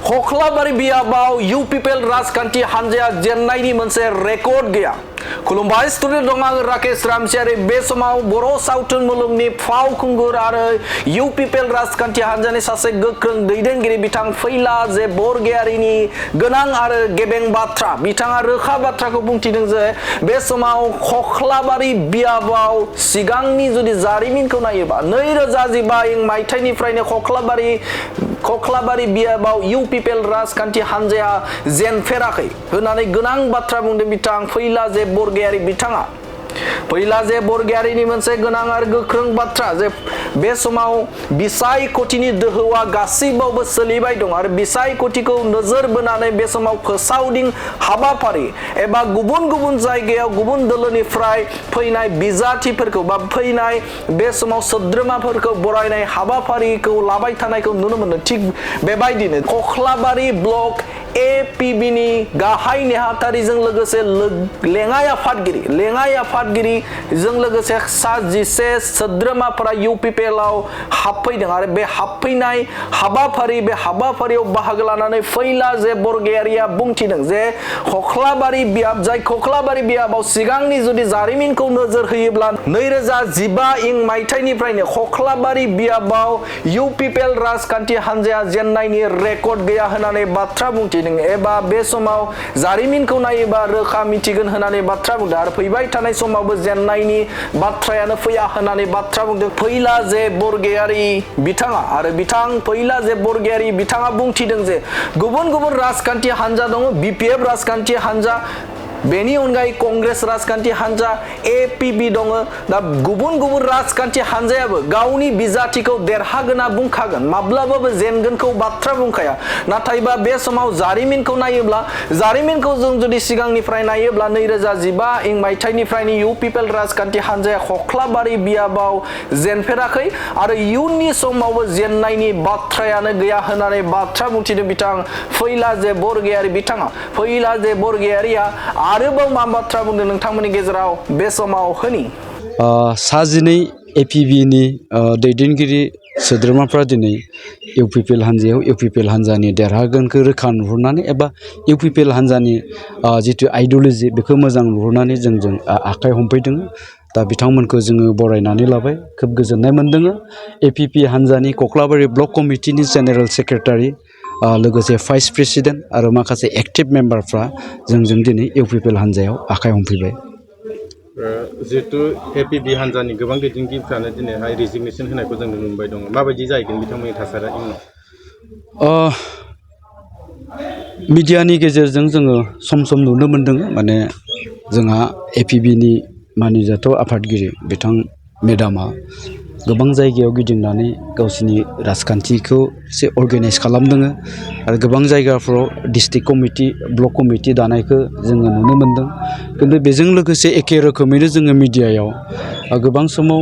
खख्लाबारि बियाबाव UPPL राजखान्थि हानजाया जेननायनि मोनसे रेकर्ड गैया। खुलुमबाय स्टुडिअ दं आं राकेश रामसियारि। बे समाव बर' सावथुन मुलुगनि फावखुंगुर आरो UPPL राजखान्थि हानजानि सासे गोख्रों दैदेनगिरि बिथां फैलाजे बरगयारिनि गोनां आरो गेबें बाथ्रा। बिथाङा रोखा बाथ्राखौ बुंथिदों जे बे समाव खख्लाबारि बियाबाव सिगांनि जुदि जारिमिनखौ नायोबा 2015 मायथाइनिफ्रायनो खख्लाबारि बियाबाव UPPL राजखान्थि हानजाया जेनफेराखै होननानै गोनां बाथ्रा बुंदों बिथां फैलाजे बरगयारि बिथाङा। फैलाजे बरगयारिनि मोनसे गोनां आरो गोख्रों बाथ्रा जे बे समाव बिसायख'थिनि दोहौआ गासिबावबो सोलिबाय दं आरो बिसायख'थिखौ नोजोर बोनानै बे समाव फोसावदिं हाबाफारि एबा गुबुन गुबुन जायगायाव गुबुन दोलोनिफ्राय फैनाय बिजाथिफोरखौ बा फैनाय बे समाव सोद्रोमाफोरखौ बरायनाय हाबाफारिखौ लाबाय थानायखौ नुनो मोनो। थिग बेबायदिनो खख्लाबारि ब्लक APBनि गाहाय नेहाथारिजों लोगोसे लेङाइ आफादगिरिजों लोगोसे सा 11 सोद्रोमाफोरा UPPL आव हाबफैदों आरो बे हाबफैनाय हाबाफारियाव बाहागो लानानै फैलाजे बरगयारिया बुंथिदों जे खख्लाबारि बियाबाव सिगांनि जुदि जारिमिनखौ नोजोर होयोब्ला 2015 मायथाइनिफ्रायनो खख्लाबारि बियाबाव UPPL राजखान्थि हानजाया जेननायनि रेकर्ड गैया होननानै बाथ्रा बुंथिदों एबा बे समाव जारिमिनखौ नायोबा रोखा मिथिगोन होननानै बाथ्रा बुंदों आरो फैबाय थानाय समावबो जेननायनि बाथ्रायानो फैया होननानै बाथ्रा बुंदों फैलाजे बरगयारि बिथाङा। आरो बिथां फैलाजे बरगयारि बिथाङा बुंथिदों जे गुबुन गुबुन राजखान्थि हानजा दङ, BPF राजखान्थि हानजा, बेनि अनगायै कंग्रेस राजखान्थि हानजा, APB दङ। दा गुबुन गुबुन राजखान्थि हानजायाबो गावनि बिजाथिखौ देरहागोना बुंखागोन, माब्लाबाबो जेनगोनखौ बाथ्रा बुंखाया। नाथायबा बे समाव जारिमिनखौ नायोब्ला जारिमिनखौ जों जुदि सिगांनिफ्राय नायोब्ला 2015 मायथाइनिफ्रायनो UPPL राजखान्थि हानजाया खख्लाबारि बियाबाव जेनफेराखै आरो इयुननि समावबो जेननायनि बाथ्रायानो गैया होननानै बाथ्रा बुंथिदों बिथां फैलाजे बरगयारि बिथाङा। फैलाजे बरगयारिया आरोबाव मा बाथ्रा बुंदों नोंथांमोननि गेजेराव बे समाव होनि। सा 12 APBनि दैदेनगिरि सोद्रोमाफ्रा दिनै UPPL हानजायाव UPPL हानजानि देरहागोनखौ रोखा नुहुरनानै एबा UPPL हानजानि जिथु आइडिय'लजि बेखौ मोजां नुहुरनानै जोंजों आखाइ हमफैदों। दा बिथांमोनखौ जोङो बरायनानै लाबाय, खोब गोजोननाय मोनदों। APP हानजानि खख्लाबारि ब्लक कमिटिनि जेनेरेल सेक्रेटारि लोगोसे भाइस प्रेसिडेन्ट आरो माखासे एक्टिभ मेम्बारफ्रा जोंजों दिनै UPPL हानजायाव आखाइ हमफैबाय। जिहेतु APB हानजानि गोबां दैदेनगिरिफ्रानो दिनैहाय रिजिगनेसन होनायखौ जों नुनो मोनबाय दङ, माबायदि जाहैगोन बिथांमोननि थासारिया इयुनाव? मिडियानि गेजेरजों जोङो सम सम नुनो मोनदों, माने जोंहा APBनि मानिजाथाव आफादगिरि बिथां मेडामा गोबां जायगायाव गिदिंनानै गावसिनि राजखान्थिखौ एसे अर्गेनाइज खालामदों आरो गोबां जायगाफ्राव डिस्ट्रिक्ट कमिटि ब्लक कमिटि दानायखौ जोङो नुनो मोनदों। खिन्थु बेजों लोगोसे एखे रोखोमैनो जोङो मिडियायाव गोबां समाव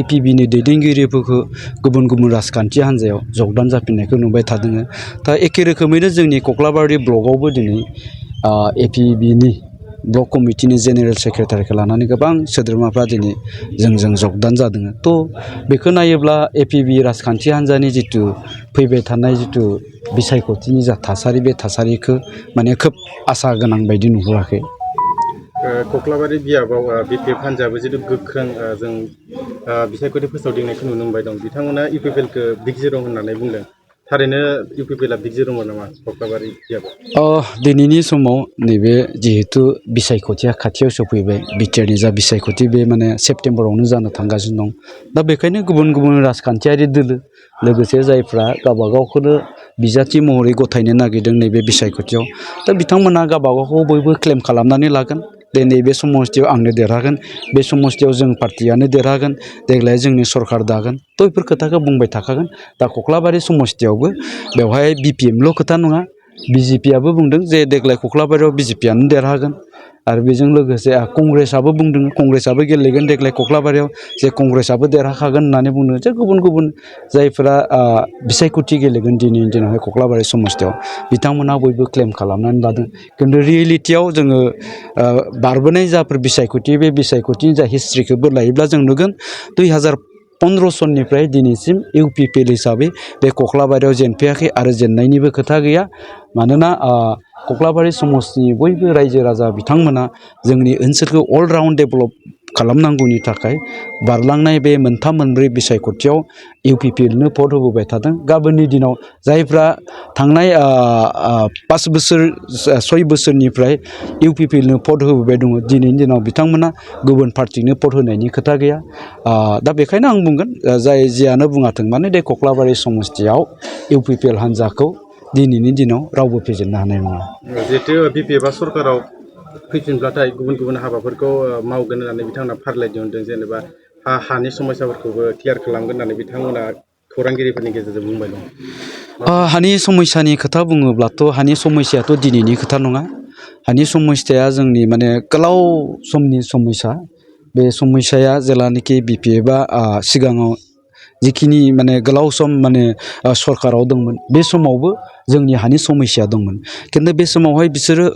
APBनि दैदेनगिरिफोरखौ गुबुन गुबुन राजखान्थि हान्जायाव जगदान जाफिननायखौ नुबाय थादों। दा एखे रोखोमैनो जोंनि खख्लाबारि ब्लकआवबो दिनै APBनि ब्लक कमिटिनि जेनेरेल सेक्रेटारिखौ लानानै गोबां सोद्रोमाफ्रा दिनै जोंजों जगदान जादों। थ' बेखौ नायोब्ला APB राजखान्थि हान्जानि जिथु फैबाय थानाय जिथु बिसायख'थिनि जा थासारि, बे थासारिखौ माने खोब आसा गोनां बायदि नुहुराखै। खख्लाबारि बियाबाव BPF हानजायाबो जिथु गोख्रों जों बिसायख'थि फोसावदिंनायखौ नुनो मोनबाय दं। बिथांमोना UPPLखौ बिग जिर' होननानै बुंदों। थारैनो UPPLआ बिग जिर'मोन नामा खख्लाबारि बियाबाव? दिनैनि समाव नैबे जिहेतु बिसायख'थिया खाथियाव सफैबाय, बिटिआरनि जा बिसायख'थि बे माने सेप्तेम्बरावनो जानो थांगासिनो दं। दा बेखायनो गुबुन गुबुन राजखान्थियारि दोलो लोगोसे जायफ्रा गावबागावखौनो बिजाथि महरै गथायनो नागिरदों नैबे बिसायख'थियाव, दा बिथांमोना गावबागावखौ बयबो क्लेम खालामनानै लागोन। दिनै बे समस्थियाव आंनो देरहागोन, बे समस्थियाव जों पार्टियानो देरहागोन, देग्लाय जोंनि सरकार दागोन, थ' बेफोर खोथाखौ बुंबाय थाखागोन। दा खख्लाबारि समस्थियावबो बेवहाय BPMल' खोथा नङा, BJPआबो बुंदों जे देग्लाय खख्लाबारियाव BJPआनो देरहागोन। आरो बेजों लोगोसे कंग्रेसआबो बुंदों, कंग्रेसआबो गेलेगोन देग्लाय खख्लाबारियाव, जे कंग्रेसआबो देरहाखागोन होननानै बुंदों। जे गुबुन गुबुन जायफोरा बिसायख'थि गेलेगोन दिनैनि दिनावहाय खख्लाबारि समस्थियाव, बिथांमोना बयबो क्लेम खालामनानै लादों। खिन्थु रियेलिटियाव जोङो बारबोनाय जाफोर बिसायख'थि, बे बिसायख'थिनि जा हिस्ट्रिखौबो लायोब्ला जों नुगोन 2015 15 सननिफ्राय दिनैसिम इउपिपिएल हिसाबै बे कक्लाबारियाव जेनफैयाखै आरो जेननायनिबो खोथा गैया मानोना कक्लाबारि समस्तिनि बयबो रायजो राजा बिथांमोना जोंनि ओनसोलखौ अल राउन्ड डेभेलप खालामनांगौनि थाखाय बारलांनाय बे मोनथाम मोनब्रै बिसायख'थियाव इउपिपिएलनो भट होबोबाय थादों। गाबोननि दिनाव जायफ्रा थांनाय 5 बोसोर 6 बोसोरनिफ्राय इउपिपिएलनो भट होबोबाय दङ दिनैनि दिनाव बिथांमोना गुबुन पार्टिनो भट होनायनि खोथा गैया। दा बेखायनो आं बुंगोन जाय जियानो बुङाथों माने बे कक्लाबारि समस्तियाव इउपिपिएल हान्जाखौ दिनैनि दिनाव रावबो फेजेननो हानाय नङा। जिहेतु बिपिएफआ सरकाराव फैफिनब्लाथाय गुबुन गुबुन हाबाफोरखौ मावगोन होननानै बिथांमोना फारिलाइ दिहुनदों जेनेबा हानि समस्याफोरखौबो क्लियार खालामगोन होननानै बिथांमोना खौरांगिरिफोरनि गेजेरजों बुंबाय दं। हानि समस्यानि खोथा बुङोब्लाथ' हानि समस्यायाथ' दिनैनि खोथा नङा। हानि समस्याया जोंनि माने गोलाव समनि समस्या। बे समस्याया जेलानाखि बिपिएफआ सिगाङाव जिखिनि माने गोलाव सम माने सरकाराव दंमोन बे समावबो जोंनि हानि समस्या दंमोन। खिन्थु बे समावहाय बिसोरो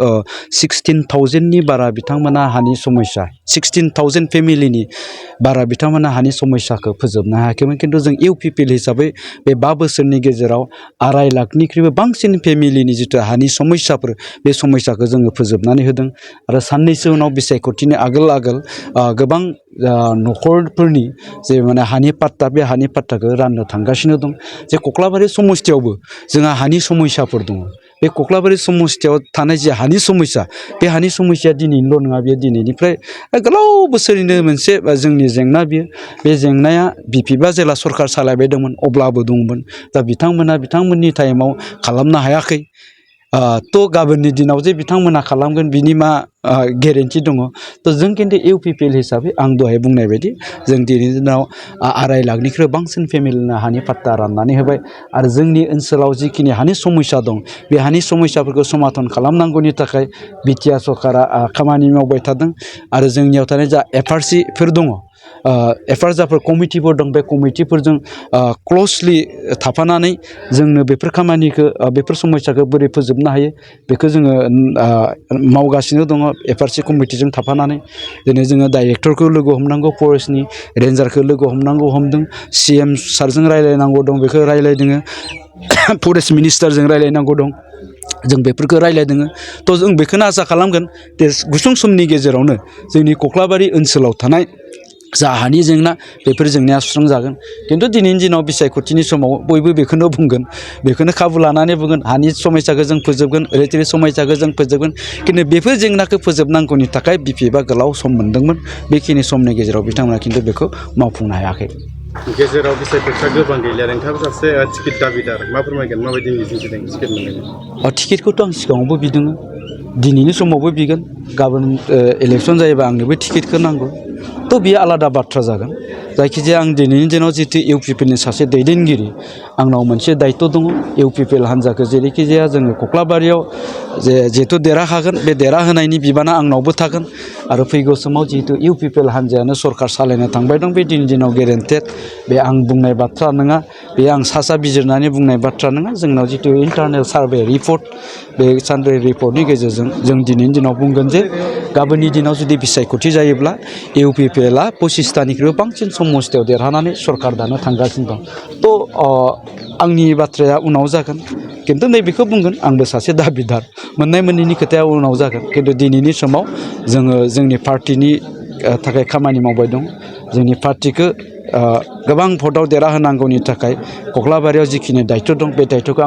16,000नि बारा बिथांमोना हानि समस्या 16,000 फेमिलिनि बारा बिथांमोना हानि समस्याखौ फोजोबनो हायाखैमोन। खिन्थु जों इउपिपिएल हिसाबै बे 5 बोसोरनि गेजेराव 2.5 लाखनिख्रुइबो बांसिन फेमिलिनि जिथु हानि समस्याफोर बे समस्याखौ जोङो फोजोबनानै होदों। आरो साननैसो उनाव बिसायख'थिनि आगोल गोबां न'खरफोरनि जे माने हानि पाट्टा बे हानि पाट्टाखौ राननो थांगासिनो दं। जे कक्लाबारि समस्तियावबो जोंहा हानि समस्याफोर दङ। बे कक्लाबारि समस्तियाव थानाय जे हानि समस्या बे हानि समस्याया दिनैनिल' नङा, बेयो दिनैनिफ्राय गोलाव बोसोरनिनो मोनसे जोंनि जेंना बियो। बे जेंनाया बिपिएफआ जेला सरकार सालायबाय दंमोन अब्लाबो दंमोन। दा बिथांमोननि टाइमाव खालामनो हायाखै। गाबोननि दिनाव जे बिथांमोना खालामगोन बिनि मा गेरेन्टि दङ। जों खिन्थु इउपिपिएल हिसाबै आं दहाय बुंनाय बायदि जों दिनैनि दिनाव 2.5 लाखनिख्रुइ बांसिन फेमिलिनो हानि पाट्टा राननानै होबाय। आरो जोंनि ओनसोलाव जिखिनि हानि समस्या दं बे हानि समस्याफोरखौ समाधान खालामनांगौनि थाखाय बिटिआर सरकारा खामानि मावबाय थादों। आरो जोंनियाव थानाय जा एफआरसिफोर दङ, जाफोर कमिटिफोर दं, बे कमिटिफोरजों क्लसलि थाफानानै जोंनो बेफोर खामानिखौ बेफोर समस्याखौ बोरै फोजोबनो हायो बेखौ जोङो मावगासिनो दङ एफआरसि कमिटिजों थाफानानै। दिनै जोङो डाइरेक्टरखौ लोगो हमनांगौ, फरेस्टनि रेन्जारखौ लोगो हमनांगौ सिएम सारजों रायलायनांगौ दं, बेखौ रायलायदों। फरेस्ट मिनिस्टारजों रायलायनांगौ दं, जों बेफोरखौ रायलायदों। जों बेखौनो आसा खालामगोन जे गुसुं समनि गेजेरावनो जोंनि कक्लाबारि ओनसोलाव थानाय जा हानि जेंना बेफोर जेंनाया सुस्रांजागोन। खिन्थु दिनैनि दिनाव बिसायख'थिनि समाव बयबो बेखौनो बुंगोन, बेखौनो खाबु लानानै बुंगोन हानि समस्याखौ जों फोजोबगोन, ओरैथोरै समस्याखौ जों फोजोबगोन। खिन्थु बेफोर जेंनाखौ फोजोबनांगौनि थाखाय बिपिएफआ गोलाव सम मोनदोंमोन। बेखिनि समनि गेजेराव बिथांमोना खिन्थु बेखौ मावफुंनो हायाखै। गेजेराव बिसायख'थिया गोबां गैलिया। नोंथाङाबो सासे टिकेट दाबिदार, मा फोरमायगोन, माबायदि मिजिंथिदों टिकेट मोननायनि? टिकेटखौथ' आं सिगाङावबो बिदों, दिनैनि समावबो बिगोन, गाबोन इलेक्सन जायोबा आंनोबो टिकेटखौ नांगौ। बियो आलादा बाथ्रा जागोन। जायखिजाया आं दिनैनि दिनाव जितु इउपिपिएलनि सासे दैदेनगिरि, आंनाव मोनसे दायित्व दङ। इउपिपिएल हान्जाखौ जेरैखि जाया जोङो कक्लाबारियाव जिहेतु देरहाखागोन, बे देरहाहोनायनि बिबाना आंनावबो थागोन। आरो फैगौ समाव जिहेतु इउपिपिएल हान्जायानो सरकार सालायनो थांबाय दं, बे दिनैनि दिनाव गेरेन्टेड। बे आं बुंनाय बाथ्रा नङा, बे आं सा बिजिरनानै बुंनाय बाथ्रा नङा। जोंनाव जितु इन्टारनेल सार्भे रिपर्ट, बे सार्भे रिपर्टनि गेजेरजों जों दिनैनि दिनाव बुंगोन जे गाबोननि दिनाव जुदि बिसायख'थि जायोब्ला इउपिपिएलआ 25थानिख्रुइबो बांसिन समस्तियाव देरहानानै सरकार दानो थांगासिनो दं। आंनि बाथ्राया उनाव जागोन। खिन्थु नैबेखौ बुंगोन, आंबो सासे दाबिदार, मोननाय मोनैनि खोथाया उनाव जागोन। खिन्थु दिनैनि समाव जोङो जोंनि पार्टिनि थाखाय खामानि मावबाय दं। जोंनि पार्टिखौ गोबां भटआव देरहाहोनांगौनि थाखाय कक्लाबारियाव जिखिनि दायित्व दं बे दायित्वखौ आं